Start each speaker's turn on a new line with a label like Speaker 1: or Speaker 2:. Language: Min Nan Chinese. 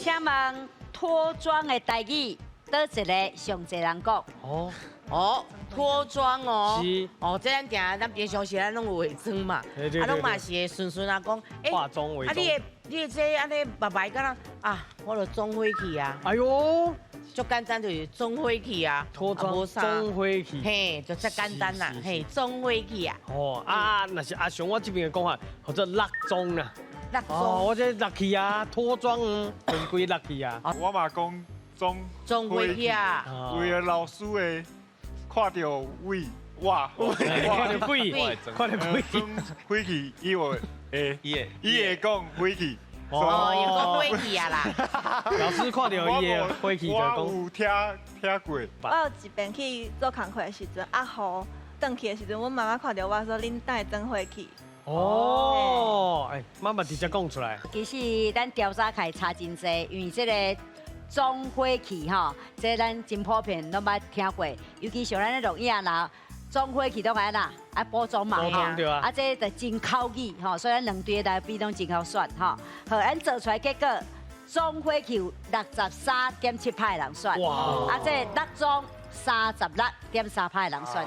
Speaker 1: 請問脫妝的台語，佗一个上濟人講？
Speaker 2: 哦，
Speaker 3: 哦，脫妝哦，
Speaker 2: 是。
Speaker 3: 哦，這咱定咱平常時咱攏有化妝嘛，啊，攏嘛是會順順啊講，
Speaker 2: 化妝為
Speaker 3: 啊，你的這按呢白白敢若啊，我就妝火去啊。
Speaker 2: 哎喲，
Speaker 3: 足簡單就是妝火去啊，
Speaker 2: 脫妝妝火去，
Speaker 3: 嘿，就遮簡單啦，嘿，妝火去啊。
Speaker 2: 哦，啊，若是阿雄我這邊的講法，叫做落妝啦。
Speaker 3: 落妝。
Speaker 2: 哦，我這落去啊，脫妝，全規落去啊。
Speaker 4: 我嘛講妝
Speaker 3: 妝火去啊，
Speaker 4: 為了老師會看著鬼，哇，
Speaker 2: 看著鬼，看著鬼，
Speaker 4: 火去，伊會，伊會講火去。
Speaker 3: 哦，伊講火去啊啦。
Speaker 2: 老師看著伊的火去就講。
Speaker 4: 我有聽聽過。
Speaker 5: 我有一遍去做工課的時陣，啊雨轉去的時陣，阮媽媽看著我說：恁等會妝火去。
Speaker 2: 哦，哎，媽媽直接講出來。
Speaker 1: 其實咱調查起來差真濟，因為這个妝火去吼，這咱真普遍攏捌聽過，尤其像咱咧錄影啦，妝火去攏愛按怎，愛補妝嘛吼，啊，這就真口語吼，所以咱兩隊來比攏真好選吼。好，咱做出來結果，妝火去有63.7趴的人選，啊，這落妝36.3趴的人選。